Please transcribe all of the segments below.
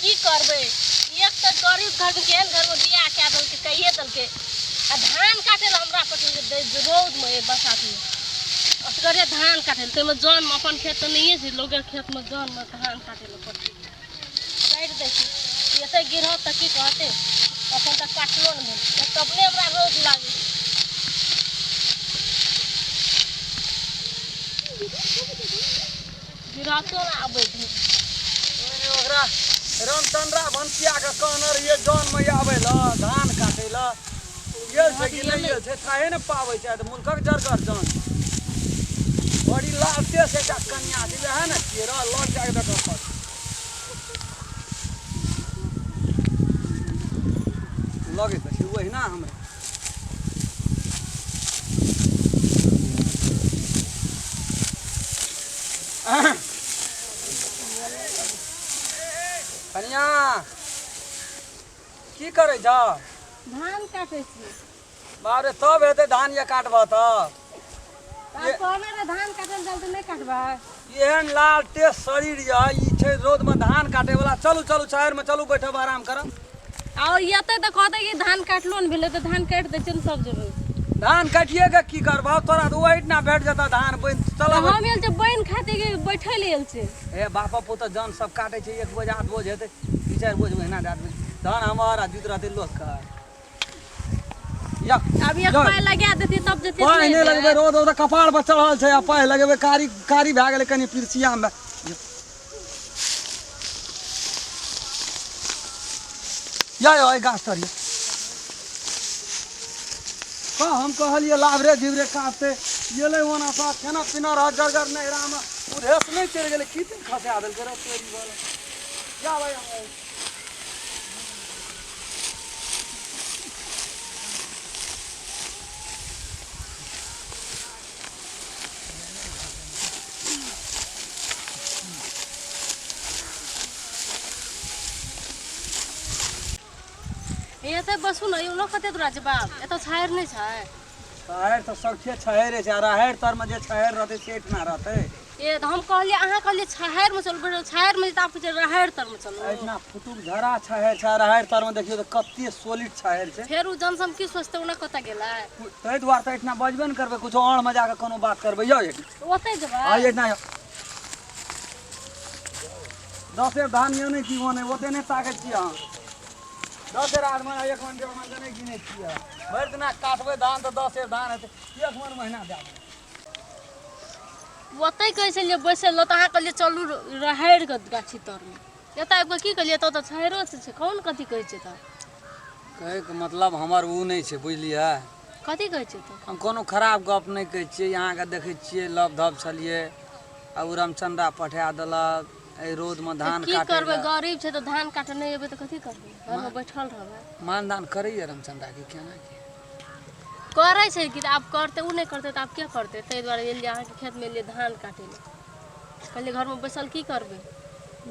की करबै, एक तऽ गरीब घरमे केहन घरमे बियाह कए देलकै, कहिए देलकै, आ धान काटै लए हमरा पठेलकै रौदमे, एहि बरसातमे असगरे धान काटै लए। ताहिमे जनमे अपन खेत तऽ नहिए छै, लोकके खेतमे जनमे धान काटै लए पठेलकै। काटि दै छै, एतै गिरहत तऽ की कहतै, एखन तक काटलो नहि भेल, एक तऽ अपने हमरा रौद लागै छै। गिरहतो ने आबै छै। ओकरा रामचंद्रा भनसिया के कहने रहियै जौन मे आबै लए धान काटै लए, गेल छै कि नहि गेल छै थाहे ने पाबै छै। तऽ मुल्कक जरगर जन बड़ी लालते से एकटा कनिया छै, वएह ने छियै रह लग जाके देखऽ पड़त। लगैत छै ओहिना हमरा। कनिया, की करै छह? धान काटै छी। बाप रे, तब हेतै धान ये काटबह तऽ? आब कहने रहे धान काटै लए चलते, नहि काटबै? एहन लाल टेस शरीर यऽ ई छै रौदमे धान काटे वाला। चलू चलू, शहरमे चलू, बैठब आराम करब। आओर एतै तऽ कहतै कि धान काटलो ने भेलै, तऽ धान काटि दै छियै ने सब जगह। धान काटिए के की करबह? तोरा तऽ ओहिठिना भेट जेतह धान बनि। तऽ चलब। हम एल छै बनि खातिर कि बैठै लए एल छै? हे बाप पुत, जन सब काटै छै, एक बोझ आध बोझ हेतै, 2-4 बोझ महीना दए देबै धान हमर, आ जुत रहतै लोकके। या आब एक जा। पाइ लगा देती तब जेतै। पाइ नहि लगबै, रौद रौद कपार पर चढ़ल छै, आ पाइ लगेबै? कारी कारी भए गेलै कनि पिरसियामे। या यौ, एहि गाछ तर यौ। कह हम कहलियै लाभरे झिबरे काटतै, एलै ओना सँ खाना पीना रहत जरगर नैहरामे, उधेस नहि चलि गेलै। की दिन खसा देलकै रे तोरी वाला। जा भाइ हम एतऽ बसू ने, एनो कते दूरा छै बाप, एतऽ छाहरि नहि छै? छाहरि तऽ सौखे छाहरि छै, आ राहरि तरमे जे छाहरि रहतै से एहिठिना रहतै? ए तऽ हम कहलियै, अहाँ कहलियै छाहरिमे चलू, बैठो छाहरिमे, तऽ आब कहै राहरि तरमे चलू। एहिठिना फुटुक झरा छाहरि छै, आ राहरि तरमे देखियौ तऽ कते सोलिड छाहरि छै। फेर ओ जनसम की सोचतै, ओना कतऽ गेलै? ताहि दुआरे तऽ एहिठिना बजबे ने करबै, कुछो आड़मे जाकऽ कोनो बात करबै। यौ, एहिठिना ओतै जेबै? हँ, एहिठिना यौ। 10 सेर धान यौ नहि की ओने ओते नहि ताकै छियै अहाँ। 10 सेर 8 मन, 1 मन 1.5 मन के नहि गिनै छियै। भरि दिना काटबै धान तऽ 10 सेर धान हेतै, 1 मन महीना दए देबै। ओतै कहै छलियै बैसै लए, तऽ अहाँ कहलियै चलू राहरिके गाछी तरमे। एतऽ आबि कऽ की कहलियै, एतऽ तऽ छाहरिओ छै, कोन कथी कहै छियै तऽ? कहैके मतलब हमर ओ नहि छै, बुझलियै? कथी कहै छियै तऽ? हम कोनो खराब गप नहि कहै छियै। अहाँके देखै छियै लव धब छलियै, आ ओ रामचन्द्रा पठा देलक एहि रौदमे तऽ धान की काटै करबै? लए। गरीब छै तऽ धान काटऽ नहि एबै तऽ कथी करबै? घरमे बैठल रहबै? मानदान करैए रामचन्द्रा की केना की? करै छै कि आब करतै? ओ नहि करतै तऽ आब के करतै? ताहि दुआरे एलियै अहाँके खेतमे, एलियै धान काटै लए। कहलियै घरमे बैसल की करबै,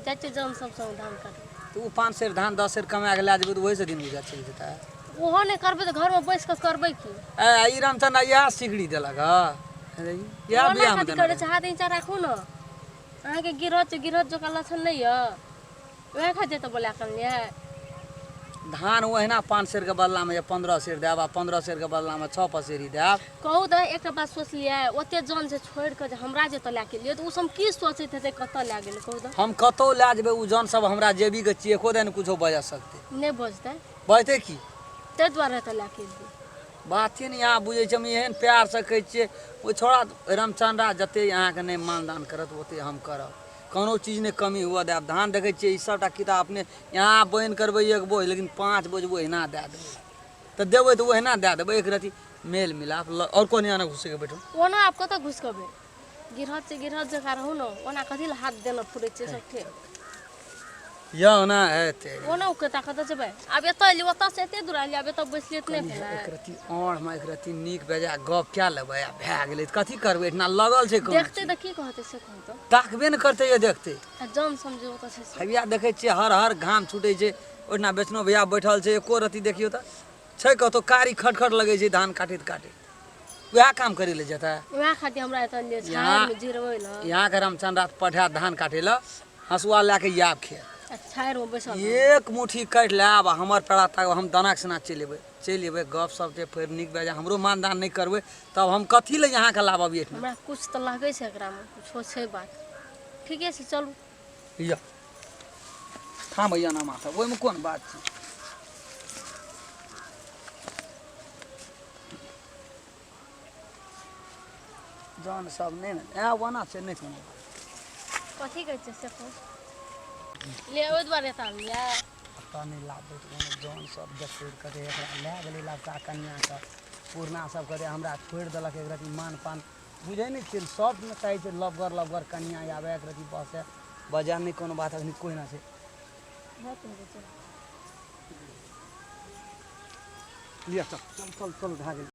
जाइ छियै जन सब सङ्ग धान काटबै। तऽ ओ 5 सेर धान 10 सेर कमा कऽ लए जेबै तऽ ओहिसँ दिन गुजर चलि जेतै। ओहो नहि करबै तऽ घरमे बैस कऽ करबै की? ए, ई रामचन्द्रा इएह सिगड़ी देलक हँ, इएह ओना बियाहमे कथी देने करै रहै। छै? हाथ नीचा राखू ने। अहाँके गिरहत छै, गिरहत जकाँ लक्षण नहि यऽ, वएह खातिर तऽ बोला कऽ अनलियै। धान ओहिना 5 सेरके बदलामे या 15 सेर देब, आ 15 सेरके बदलामे 6 पसेरी देब। कहू तऽ, एकटा बात सोचलियै, ओते जन छै छोड़ि कऽ जे हमरा जे एतऽ लए के एलियै, तऽ ओ सब की सोचैत हेतै, कतऽ लए गेलै? कहू तऽ। हम कतहु लए जेबै, ओ जन सब हमरा जेबीके छियै, एको दिन कुछो बजा सकतै? नहि बजतै। बजतै की? ताहि दुआरे एतऽ लए के एलियै। बाते नहि अहाँ बुझै छियै। हम एहन प्यारसँ कहै छियै, ओ छोड़ा रामचन्द्रा जते अहाँके नहि मानदान करत ओते हम करब, कोनो चीज नहि कमी हुअ देब। धान देखै छियै, ई सबटा किताब अपने यहाँ बनि करबै एक बोझ, लेकिन 5 बोझ ओहिना दए देबै तऽ देबै, तऽ ओहिना दए देबै। एक रति मेल मिलाप आओर कोन यहाँ घुसिके बैठू। ओना आब कतऽ घुसकबै? गिरहत छै, गिरहत जकाँ रहू ने। ओना कथी लए हाथ देना फुरै छै सबके? यौ ना हेतै। ओना ओ कतऽ कतऽ जेबै? आब एतऽ एलियै, ओतऽ से एते दूर एलियै, आब एतऽ बैसलियै तऽ नहि भेलै? एक रति औढ़मे एक रति नीक बेजाय गप कए लेबै आ भए गेलै। तऽ कथी करबै? एहिठिना लगल छै कोनो देखतै चीज? तऽ की कहतै से कहू तऽ। ताकबे ने करतै ये, देखतै। आ जन समझू ओतऽ छै से। हैया देखै छियै, हर हर घाम छूटै छै, ओहिठिना बेचनो भैया बैठल छै, एको रति देखियौ तऽ छै कतौ? कारी खटखट लगै छै धान काटैत काटैत। वएह काम करै लए जेतै? वएह खातिर हमरा एतऽ एलियै छाहरिमे जिरबै लए। यहाँके रामचन्द्र पठा धान काटै लए। हँसुआ लए कऽ आयब खेत। आ छाड़िमे बैसल रहब। एक मुट्ठी काटि लायब आ हमर पेड़ा ताकब, हम दानाक सेना चलि अयबै, चलि अयबै, गप सप जे फेर नीक बेजाय हमरो मानदान नहि करबै तब हम कथी लए अहाँके लाबब एहिठाम। हमरा किछु तऽ लागै छै एकरामे कुछो छै बात। ठीके छै, चलू। लिअ थामैया ना माथा, ओहिमे कोन बात छै। जन सब नहि ने ए ओना छै, नहि कोनो बात। कथी कहै छै से कहू। ले ओहि दुआरे एतऽ आनलियै। एतऽ नहि लाबबै तऽ ओने जन सब देखै कहतै एकरा लए गेलै लड़का कनिआँके, पुरना सब कहतै हमरा छोड़ि देलक, एक रति मान पान बुझै नहि छियै। सब ने चाहै छै लबगर लबगर कनिआँ आबै, एक रति बसै बजै, नहि कोनो बात अखनी कोइ ना छै। लिअ चल चल चल चल, भए गेल।